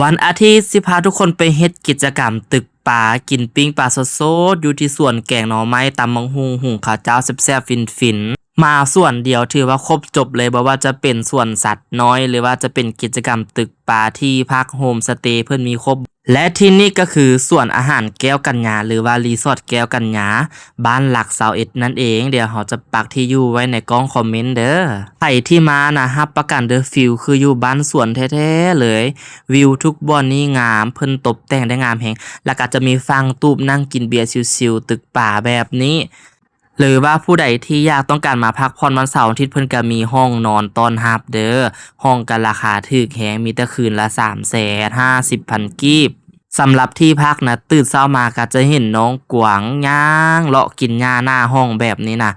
ວັນອາທິດຊິພາທຸກຄົນໄປເຮັດກິດຈະກຳຕຶກປາ, ກິນປີ້ງປາສົດໆ ຢູ່ທີ່ສວນ, ແກງໜໍ່ໄມ້, ຕຳບັກຫຸ່ງ, ຫຸງເຂົ້າເຈົ້າແຊບໆ ຟິນໆ. ມາສວນດຽວຖືວ່າຄົບຈົບເລີຍ, ບໍ່ວ່າຈະເປັນສວນສັດນ້ອຍ ຫຼືວ່າຈະເປັນກິດຈະກຳຕຶກປາ, ທີ່ພັກໂຮມສະເຕເພິ່ນມີຄົບ. ແລະ ທີ່ນີ້ກໍຄືສວນອາຫານແກ້ວກັນຍາ ຫຼືວ່າຣີສອດແກ້ວກັນຍາ ບ້ານຫຼັກຊາວເອັດນັ້ນເອງ. ດຽວເຮົາຈະປັກທີ່ຢູ່ໄວ້ໃນກ້ອງຄອມເມັນເດີ. ໃຜທີ່ມານະ ຮັບປະກັນເດີ ຟີລຄືຢູ່ບ້ານສວນແທ້ໆເລີຍ. ວິວທຸກບ່ອນນີ້ງາມ, ເພິ່ນຕົບແຕ່ງໄດ້ງາມແຮງ. ແລ້ວກໍຈະມີຝັ່ງຕູບນັ່ງກິນເບຍຊິວໆ ຕຶກປາແບບນີ້. ຫຼືວ່າຜູ້ໃດທີ່ຢາກຕ້ອງການມາພັກຜ່ອນວັນເສົາວັນອາທິດ ເພິ່ນກໍມີຫ້ອງນອນຕ້ອນຮັບເດີ. ຫ້ອງກໍລາຄາຖືກແຮງ, ມີແຕ່ຄືນລະສາມແສນຫ້າສິບພັນກີບ. ສຳລັບທີ່ພັກນະ, ຕື່ນເຊົ້າມາກໍຈະເຫັນໜອງກວາງຍ່າງເລາະກິນຫຍ້າໜ້າຫ້ອງແບບນີ້ນະ.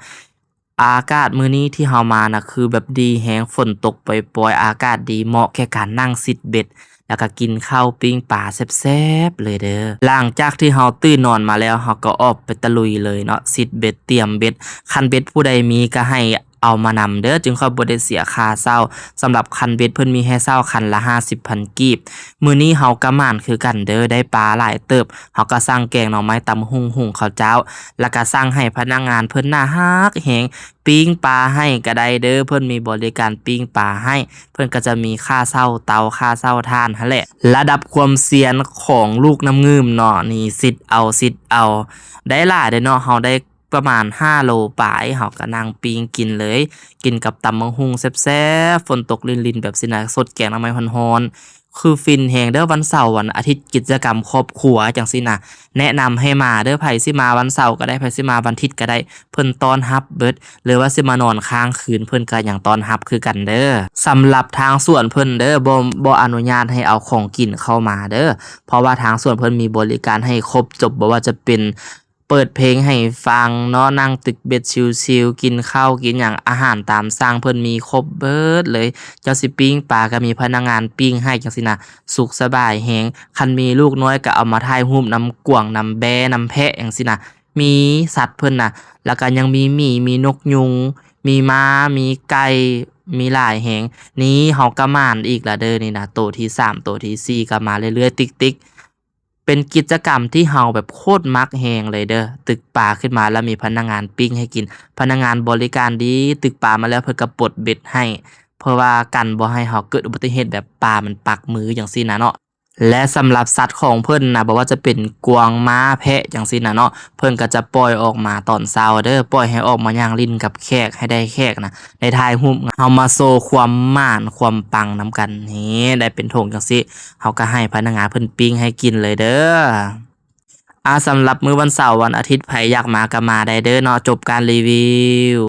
ອາກາດມື້ນີ້ທີ່ເຮົາມານະ ຄືແບບດີແຮງ, ຝົນຕົກປ່ອຍໆ, ອາກາດດີ, ເໝາະແກ່ການນັ່ງຊິດເບັດ ແລ້ວກໍກິນເຂົ້າປີ້ງປາແຊບໆເລີຍເດີ. ຫຼັງຈາກທີ່ເຮົາຕື່ນນອນມາແລ້ວ, ເຮົາກໍອອກໄປຕະລຸຍເລີຍເນາະ, ຊິດເບັດ, ຕຽມເບັດ. ຄັນເບັດຜູ້ໃດມີກໍໃຫ້ເອົາມານຳເດີ, ຈຶ່ງຄ່ອຍບໍ່ໄດ້ເສຍຄ່າເຊົ່າ. ສຳລັບຄັນເບັດເພິ່ນມີໃຫ້ເຊົ່າຄັນລະຫ້າສິບພັນກີບ. ມື້ນີ້ເຮົາກໍໝານຄືກັນເດີ, ໄດ້ປາຫຼາຍເຕີບ. ເຮົາກໍສັ່ງແກງໜໍ່ໄມ້, ຕຳບັກຫຸ່ງ, ຫຸງເຂົ້າເຈົ້າ, ແລ້ວກໍສັ່ງໃຫ້ພະນັກງານເພິ່ນໜ້າຮັກແຮງ, ປີ້ງປາໃຫ້ກໍໄດ້ເດີ, ເພິ່ນມີບໍລິການປີ້ງປາໃຫ້. ເພິ່ນກໍຈະມີຄ່າເຊົ່າເຕົາ, ຄ່າເຊົ່າຖ່ານຫັ້ນແຫຼະ. ລະດັບຄວາມຊຽນຂອງລູກນ້ຳງື່ມເນາະ, ນີ້ຊິດເອົາ, ຊິດເອົາ. ໄດ້ຫຼາຍເດ້ເນາະ, ເຮົາໄດ້ປະມານຫ້າໂລປາຍ, ເຮົາກໍນັ່ງປີ້ງກິນເລີຍ, ກິນກັບຕຳບັກຫຸ່ງແຊບໆ, ຝົນຕົກລິນໆແບບຊີ້ນະ, ສົດແກງໜໍ່ໄມ້ຮ້ອນໆ. ຄືຟິນແຮງເດີ, ວັນເສົາວັນອາທິດ ກິດຈະກຳຄອບຄົວຈັ່ງຊີ້ນະ, ແນະນຳໃຫ້ມາເດີ. ໃຜຊິມາວັນເສົາກໍໄດ້, ໃຜຊິມາວັນອາທິດກໍໄດ້, ເພິ່ນຕ້ອນຮັບເບິດ. ຫຼືວ່າຊິມານອນຄ້າງຄືນ, ເພິ່ນກໍຍັງຕ້ອນຮັບຄືກັນເດີ. ສຳລັບທາງສວນເພິ່ນເດີ, ບໍ່, ບໍ່ອະນຸຍາດໃຫ້ເອົາຂອງກິນເຂົ້າມາເດີ, ເພາະວ່າທາງສວນເພິ່ນມີບໍລິການໃຫ້ຄົບຈົບ, ບໍ່ວ່າຈະເປັນ ເປີດເພງໃຫ້ຟັງເນາະ, ນັ່ງຕຶກເບັດຊິວໆ, ກິນເຂົ້າກິນຫຍັງ, ອາຫານຕາມສັ່ງເພິ່ນມີຄົບເບິດເລີຍ. ເຈົ້າຊິປີ້ງປາກໍມີພະນັກງານປີ້ງໃຫ້ຈັ່ງຊີ້ນະ, ສຸກສະບາຍແຮງ. ຄັນມີລູກນ້ອຍກໍເອົາມາຖ່າຍຮູບນຳກວາງ, ນຳແບ້, ນຳແພະຈັ່ງຊີ້ນະ, ມີສັດເພິ່ນນະ. ແລ້ວກໍຍັງມີໝີ, ມີນົກຍຸງ, ມີມ້າ, ມີໄກ່, ມີຫຼາຍແຮງ. ນີ້ເຮົາກໍໝານອີກລະເດີ, ນີ້ນະ ໂຕທີສາມ, ໂຕທີສີ່ກໍມາເລື້ອຍໆ ຕິກໆ. ເປັນກິດຈະກຳທີ່ເຮົາແບບໂຄດມັກແຮງເລີຍເດີ, ຕຶກປາຂຶ້ນມາແລ້ວມີພະນັກງານປີ້ງໃຫ້ກິນ, ພະນັກງານບໍລິການດີ, ຕຶກປາມາແລ້ວເພິ່ນກໍປົດເບັດໃຫ້, ເພື່ອວ່າກັນບໍ່ໃຫ້ເຮົາເກີດອຸບັດຕິເຫດແບບປາມັນປັກມືຈັ່ງຊີ້ນະເນາະ. ແລະ ສຳລັບສັດຂອງເພິ່ນນະ, ບໍ່ວ່າຈະເປັນກວາງ, ມ້າ, ແພະ ຈັ່ງຊີ້ນະເນາະ, ເພິ່ນກໍຈະປ່ອຍອອກມາຕອນເຊົ້າເດີ, ປ່ອຍໃຫ້ອອກມາຍ່າງຫຼິ້ນກັບແຂກ, ໃຫ້ໄດ້ແຂກນະ ໄດ້ຖ່າຍຮູບ, ເຮົາມາໂຊຄວາມໝານຄວາມປັງນຳກັນ. ນີ້ ໄດ້ເປັນຖົງຈັ່ງຊີ້, ເຮົາກໍໃຫ້ພະນັກງານເພິ່ນປີ້ງໃຫ້ກິນເລີຍເດີ. ອາ ສຳລັບມື້ວັນເສົາວັນອາທິດ ໃຜຢາກມາກໍມາໄດ້ເດີເນາະ. ຈົບການຣີວິວ.